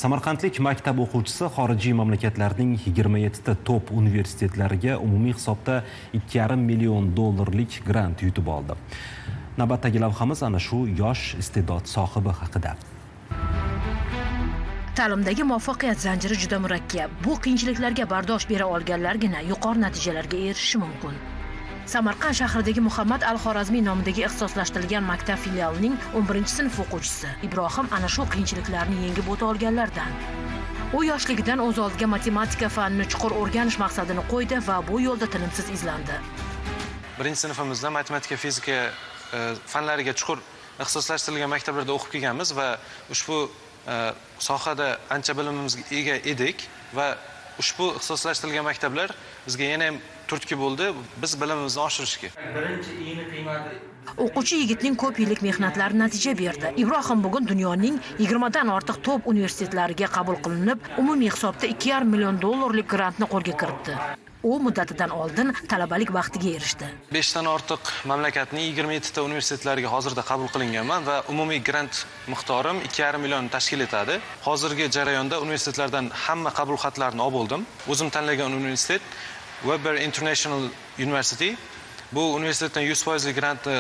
Samarqandlik maktab o'quvchisi xorijiy mamlakatlarning 27 ta top universitetlariga umumiy hisobda 2,5 million dollarlik grant yutib oldi. Navbatdagi lavhamiz ana shu yosh iste'dod sohibi haqida. Ta'limdagi muvaffaqiyat zanjiri juda murakkab. Bu qiyinchiliklarga bardosh bera olganlargina yuqori natijalarga erishishi mumkin. Samarqand shahridagi Muhammad al-Xorazmiy nomidagi ixtisoslashtirilgan maktab filialining 11-sinf o'quvchisi Ibrohim ana shu qiyinchiliklarni yengib o'ta olganlardan. U yoshligidan o'z oldiga matematika fanini chuqur o'rganish maqsadini qo'ydi va bu yo'lda tinimsiz izlandi. 1-sinfimizda matematika, fizika fanlariga chuqur ixtisoslashtirilgan maktablarda o'qib kelganmiz va ushbu sohada ancha bilimimizga ega edik va ushbu ixtisoslashtirilgan maktablar bizga yana ham turtki bo'ldi, biz bilimimizni oshirishga. O'quvchi yigitning ko'p yillik mehnatlari natija berdi. Ibrohim bugun dunyoning 20 dan ortiq top universitetlariga qabul qilinib, umumiy hisobda 2,5 million dollarlik grantni qo'lga kiritdi. U muddatidan oldin talabalik baxtiga erishdi. 5 dan ortiq mamlakatning 27 ta universitetlariga hozirda qabul qilinganman va umumiy grant miqdorim 2,5 million tashkil etadi. Hozirgi jarayonda universitetlardan hamma qabul xatlarini olib oldim. O'zim tanlagan universitet Weber International University. Bu universitetdan 100% grantni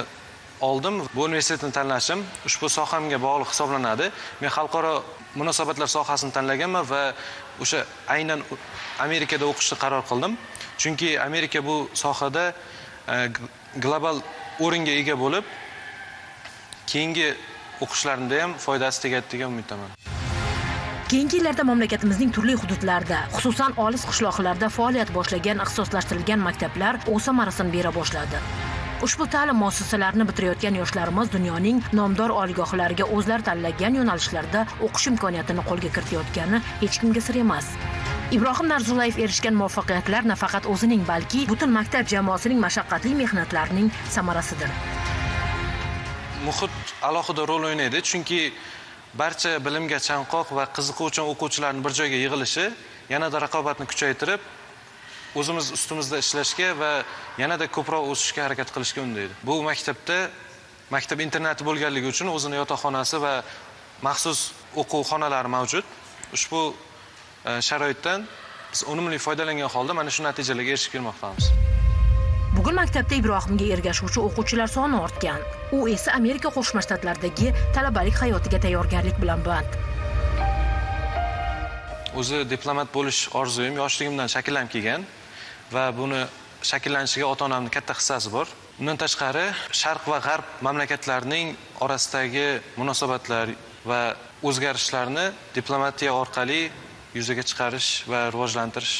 oldim. Bu universitetni tanlashim ushbu sohamga bog'liq hisoblanadi. Men xalqaro munosabatlar sohasini tanlaganman va o'sha aynan Amerikada o'qishni qaror qildim. Chunki Amerika bu sohada global o'ringa ega bo'lib, keyingi o'qishlarimda ham foydasi tegadi degan umiddaman. Keyingi yillarda mamlakatimizning turli hududlarida, xususan olis qishloqlarda faoliyat boshlagan ixtisoslashtirilgan maktablar o'z samarasini bera boshladi. Ushbu ta'lim muassasalarini bitirayotgan yoshlarimiz dunyoning nomdor oliygohlariga o'zlari tanlagan yo'nalishlarda o'qish imkoniyatini qo'lga kiritayotgani hech kimga sir emas. Ibrohim Narzullayev erishgan muvaffaqiyatlar nafaqat o'zining, balki butun maktab jamoasining mashaqqatli mehnatlarining samarasidir. Muhit alohida rol o'ynaydi, chunki barcha bilimga chanqoq va qiziquvchan o'quvchilarning bir joyga yig'ilishi yanada raqobatni kuchaytirib, o'zimiz ustimizda ishlashga va yanada ko'proq o'sishga harakat qilishga undaydi. Bu maktabda maktab internati bo'lganligi uchun o'zini yotoqxonasi va maxsus o'quv xonalari mavjud. Ushbu sharoitdan biz unumli foydalangan holda mana shu natijalarga erishib kelmoqdamiz. Bugun maktabda Ibrohimga ergashuvchi o'quvchilar soni ortgan. U esa Amerika Qo'shma Shtatlaridagi talabalik hayotiga tayyorgarlik bilan band. O'zi diplomat bo'lish orzuyim yoshligimdan shakllanib kelgan va buni shakllanishiga ota-onamning katta hissasi bor. Undan tashqari, Sharq va G'arb mamlakatlarining orasidagi munosabatlar va o'zgarishlarni diplomatiya orqali yuzaga chiqarish va rivojlantirish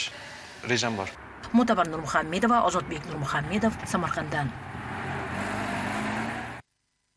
rejam bor. Mutabar Nurmuhammedova, Ozodbek Nurmuhammedov, Samarqanddan.